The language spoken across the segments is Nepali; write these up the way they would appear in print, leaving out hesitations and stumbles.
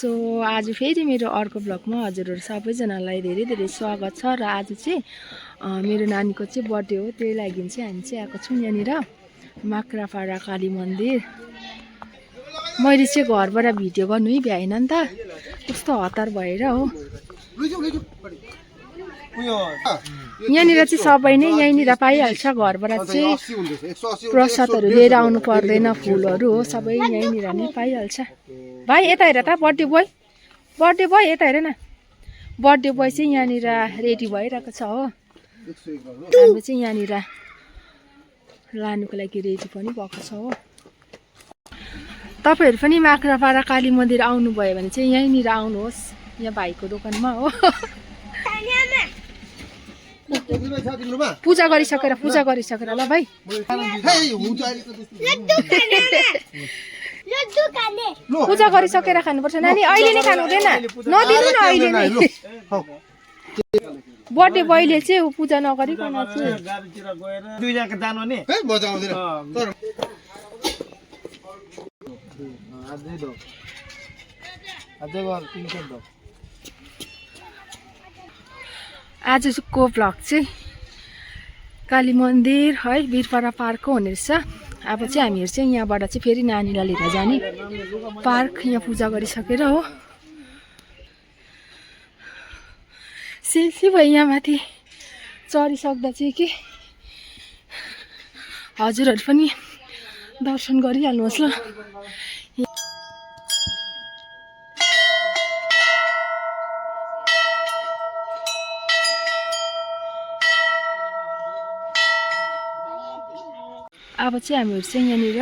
सो आज फेरि मेरो अर्को ब्लगमा हजुरहरू सबैजनालाई धेरै धेरै स्वागत छ। र आज चाहिँ मेरो नानीको चाहिँ बर्थडे हो, त्यही लागि चाहिँ हामी चाहिँ आएको छौँ यहाँनिर माक्रापाडा काली मन्दिर। मैले चाहिँ घरबाट भिडियो गर्नु नै भ्याएन नि त, कस्तो हतार भएर हो। यहाँनिर चाहिँ सबै नै यहीँनिर पाइहाल्छ, घरबाट चाहिँ प्रसादहरू लिएर आउनु पर्दैन, फुलहरू हो सबै यहीँनिर नै पाइहाल्छ। भाइ यता हेर त, बर्थडे बोय यता हेर न। बर्थडे बोय चाहिँ यहाँनिर रेडी भइरहेको छ हो। हाम्रो चाहिँ यहाँनिर लानुको लागि रेडी पनि भएको छ हो। तपाईँहरू पनि माक्रापाडा काली मन्दिर आउनुभयो भने चाहिँ यहीँनिर आउनुहोस्, यहाँ भाइको दोकानमा हो। पूजा गरिसकेर ल भाइ। पूजा गरिसकेर खानुपर्छ नानी, अहिले नै खानु हुँदैन, नदिनु न अहिले नै। बर्थडे बोयले चाहिँ पूजा नगरिकन चाहिँ आजको भ्लग चाहिँ काली मन्दिर है वीरपाडा पार्कको हुने रहेछ। अब चाहिँ हामीहरू चाहिँ यहाँबाट चाहिँ फेरि नानीलाई लिएर जाने पार्क, यहाँ पूजा गरिसकेर हो। सेल्फी भयो यहाँ माथि चढिसक्दा चाहिँ कि हजुरहरू पनि दर्शन गरिहाल्नुहोस् ल। अब चाहिँ हामीहरू चाहिँ यहाँनिर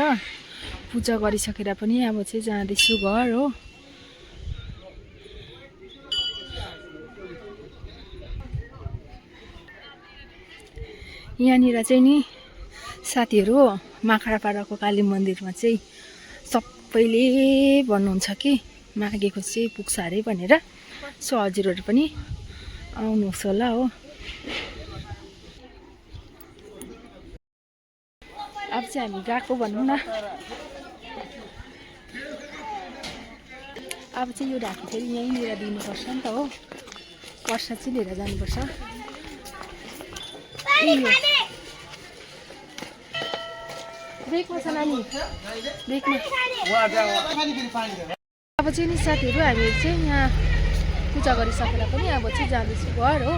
पूजा गरिसकेर पनि अब चाहिँ जाँदैछु घर हो। यहाँनिर चाहिँ नि साथीहरू माक्रापाडाको काली मन्दिरमा चाहिँ सबैले भन्नुहुन्छ कि मागेको चाहिँ पुग्छ अरे भनेर। सो हजुरहरू पनि आउनुहोस् होला हो। अब चाहिँ हामी गएको भनौँ न। अब चाहिँ यो ढाकी फेरि यहीँनिर दिनुपर्छ नि त हो, प्रसाद चाहिँ लिएर जानुपर्छ। ब्रेकमा छ नानी, ब्रेकमा। अब चाहिँ नि साथीहरू हामीहरू चाहिँ यहाँ पूजा गरिसकेर पनि अब चाहिँ जाँदैछु घर हो।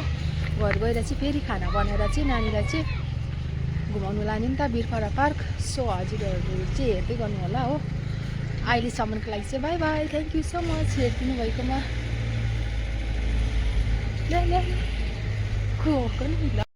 घर गएर चाहिँ फेरि खाना बनाएर चाहिँ नानीलाई चाहिँ घुमाउनु लाने नि त वीरपाडा पार्क। सो हजुरहरू चाहिँ हेर्दै गर्नु होला हो। अहिलेसम्मको लागि चाहिँ by by, thank you so much हेरिदिनु भएकोमा।